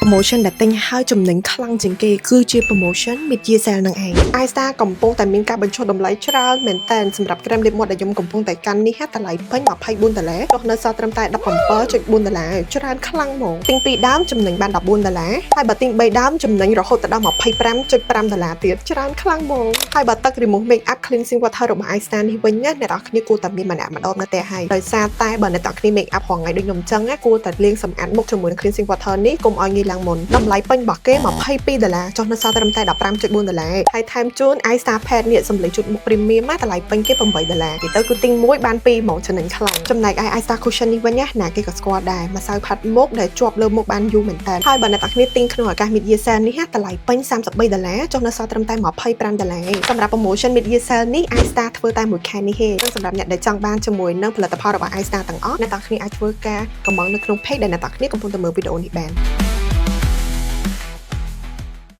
Promotion ដែលទិញហើយចំណេញខ្លាំងជាងគេគឺជា promotion mid year sale នឹងឯង iStar កំពុងតែមានការបញ្ចុះតម្លៃច្រើនមែនតើសម្រាប់ក្រែមលាបមាត់ដែលខ្ញុំកំពុងតែកាន់នេះតម្លៃពេញ24ដុល្លារចុះនៅសល់ត្រឹមតែ17.4ដុល្លារច្រើនខ្លាំងហ្មងទិញ2ដើមចំណេញបាន14ដុល្លារហើយបើទិញ3ដើមចំណេញរហូតដល់25.5ដុល្លារទៀតច្រើនខ្លាំងហ្មងហើយបើទឹក remove make up cleansing water របស់ iStar នេះវិញណាអ្នកនរគ្នាគួរតែមានម្នាក់ម្ដងនៅផ្ទះហើយដោយសារតែបើអ្នកនរគ្នា make up រាល់ថ្ងៃដូចខ្ញុំអញ្ចឹងណាគួរតែលាងសម្អាតមុខជាមួយនឹង cleansing water នេះកុំឲ្យងាយឡើងមុនតម្លៃពេញរបស់គេ22ដុល្លារចុះនៅសល់ត្រឹមតែ15.4ដុល្លារហើយថែមជូន iStar Pad នេះសម្លេងជូតមុខ premium ណាតម្លៃពេញគេ8ដុល្លារនិយាយទៅគឺទិញមួយបានពីរហ្មងចំណេញខ្លាំងចំណែកឯ iStar Cushion នេះវិញណាណាគេក៏ស្គាល់ដែរម្សៅផាត់មុខដែលជាប់លើមុខបានយូរមែនតើហើយបើអ្នកនរគ្នាទិញក្នុងឱកាស mid year sale នេះណាតម្លៃពេញ33ដុល្លារចុះនៅសល់ត្រឹមតែ25ដុល្លារសម្រាប់ promotion mid year sale នេះ iStar ធ្វើតែមួយខែនេះទេនិងសម្រាប់អ្នកដែលចង់បានជាមួយនឹងផលិតផលរបស់ iStar ទាំងអស់អ្នកនរគ្នាអាចធ្វើការកម្មង់នៅក្នុង page ដែលអ្នកនរគ្នាកំពុងតែមើលវីដេអូនេះបាន។